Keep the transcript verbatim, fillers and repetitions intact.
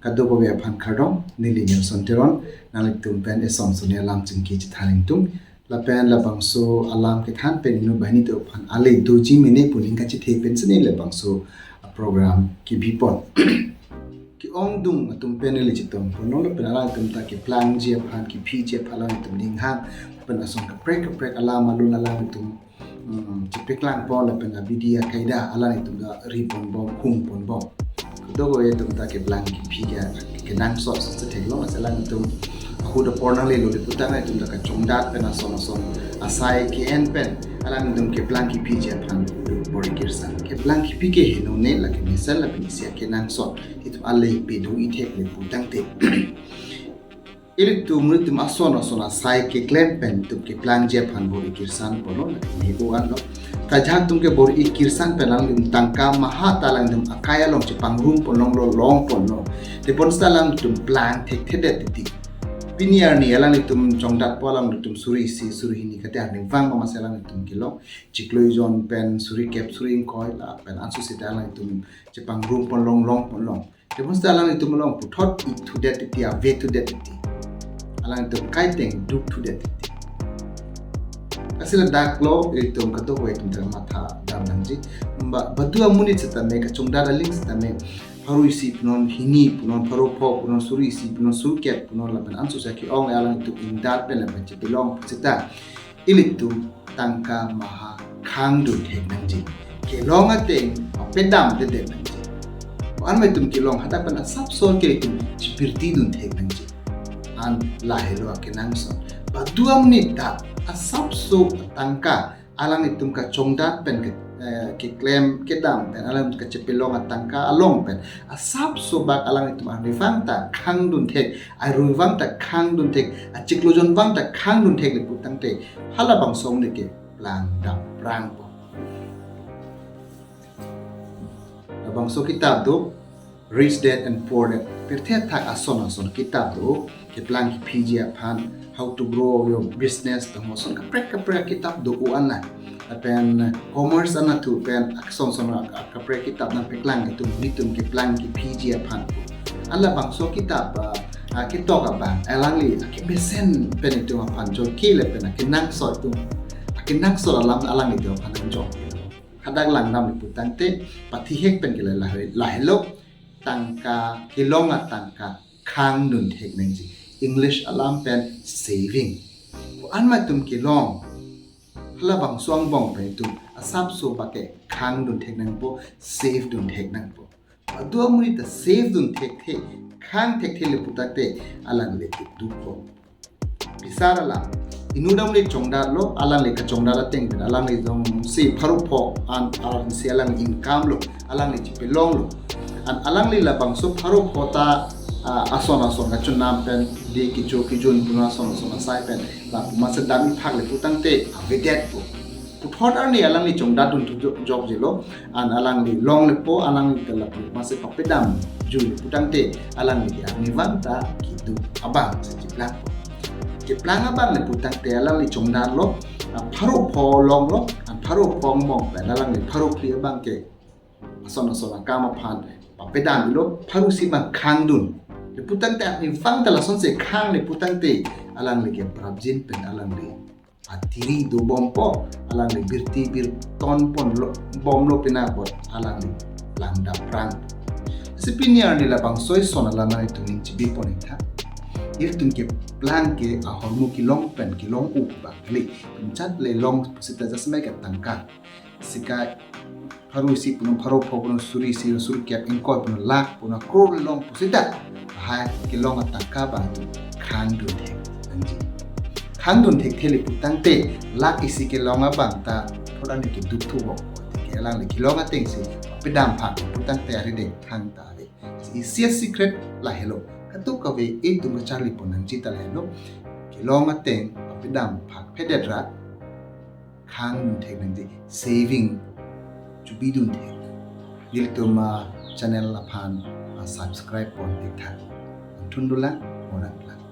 Kadokave aphan kardom, neli Nelson Teron, nanglitum pen eson soni alam chingki chethan ingtung. Lapen labangso alam kethan pen inut banghini atum aphan ale doji mene pu aning kachethe pen si ne labangso program kebipon. Ke-ongdung atum pen neli chetongpon, lapen alangtum ta keplangji aphan, kephiji aphan alangtum ninghang, lapen ason kaprek kaprek alam alun alangtum, mm, chepaklangpon, lapen abidi akaida alangtum ta ripon bom, hungpon bom. Kadokave atum ta keplang kephi ke kenangsot si theklong, lasi alangtum ahut apor nanglelo le putang alangtum ta kachongdat pen ason ason asai ke-en pen alangtum keplang kephiji aphan bor-i kirsan. Keplang kephi ke heno ne, lake mesen lapen isi akenangsot itum ale pedo-i thek le putangte, ilitum nelitum ason ason asai keklem pen itum keplangji aphan bor-i kirsanpon lo, lake ne o-an lo. Kajahak atum ke bor-i kirsan pen alangtum tangka maha ta alangtum akai along chepangrumponlonglo, longponlo. Tebon seta alangtum plang thekthedet titi. Pini arni alanglitum chongdatpo, alanglitum suri isi suri hini kate arnivang ma masi alanglitum kelong. Chiklo ejon pen suri kep suri ingkoi lapen ansu seta alangtum chepangrumponlong, longponlong. Tebon seta alanglitum along puthot ik thudet titi, ave thudet titi. Alangtum kaiteng duk thudet titi. Lasi ladak lo ilitum kadokave atum ta matha dam nangji. Ba, badu amonit setame, kachongdat aling setame, pharo isi punon, hini punon, pharo pho punon, suri isi punon, suri kep punon, lapen ansu sa ke-ong alangtum ingdat pen lapen chepelong seta ilitum tangka maha khangdun thek nangji. Kelong ateng papedamdedet nangji. Ko-an ma itum kelong, hadak pen asapso ke itum chepirtidun thek nangji. An lahelo akenangsot. Badu amonit ta asapso tangka alanglitum kachongdat pen ke, eh, keklem kedam pen alang kachepelong atangka along pen asapso bak alanglitum arnivang ta khangdun thek, arnivang ta khangdun thek, achiklo ejon vang ta khangdun thek le putangte, halabangso amonit ke plang dam prangpo. Labangso kitap do, Rich Dad and Poor Dad. Pirthe athak ason ason kitap do, keplang kephiji aphan, how to grow your business, tangho ason kaprek kaprek kitap do o-an na. Lapen commerce anatthu pen ason ason a, a, kaprek kitap nangpeklang itum, itum keplang kephiji aphan. Halabangso kitap, ah, ah, ketok abang, alangli akemesen pen itum aphan joi ke lapen akenangsot itum, akenangsot alam alanglitum aphan nangjoi. Hadak langdam le putangte, pathihek pen ke lahai, lahelo, tangka, kelong atangka khangdun thek nangji. English alam pen saving. Ko-an ma itum kelong, halabangso angbong pen itum asapso bak ke khangdun thek nangpo, save dun thek nangpo. Badu amonit ta save dun thekthe, khang thekthe le putangte, alangli kedukpo. Bisar alam. Inut amonit chongdatlo, alangli kachongdat ateng pen alangli jongsi pharo pho an, an si alang income lo, alangli chepelonglo. An alangli labangso pharo pho ta, ah, ason ason kachonam pen, di kecho kejun punon ason ason asai pen, lapu masi dam-i phak le putangte, avedetpo. Puthot arni alangli chongdatdun thu jo-, jokjelo, an alangli longlepo, alangli ta lapu masi papedamjui le putangte, alangli ke arnivang ta keduk abang si cheplangpo. Keplang abang le putangte alangli chongdatlo, ah, pharo pho longlo, an pharo pho angbong pen alangli pharo phli abang ke ason ason akam aphan papedamlo, pharo isi abang khangdun. Le putangte arnivang ta lasonsi khang le putangte, alangli ke prapjin pen alangli atiri dobompo, alangli birti birton ponlo, bomlo pina apot alangli langdam prang. Si pini arni labangso ason alam nangtum ning chibipon ingtha. Ilitum keplang ke ahormu kelong pen kelong-o abang kali. Pini chat le long pusita jasmai ke tangka. Sika pharo isi punon, pharo pho punon, suri isi, suri kep, ingkoi punon, lakh punon, crore long pusita, lahai kelong atangka abang khangdun thek nangji. Khangdun thekthe le putangte, lakh isi kelong abang ta, puthot arni keduk thuvok. Ke alangli kelong atengsi pedam phak putangte arideng thangta ave. Isi a-secret lahelo. Kadokave itum kacharlipon nangji ta lahelo. Kelong ateng pedam phak phedet ra khangdun thek nangji, saving chobidun thek. Nelitum a-channel aphan, ah, subscribe pon thektha. Thun dolang, mo nanglang.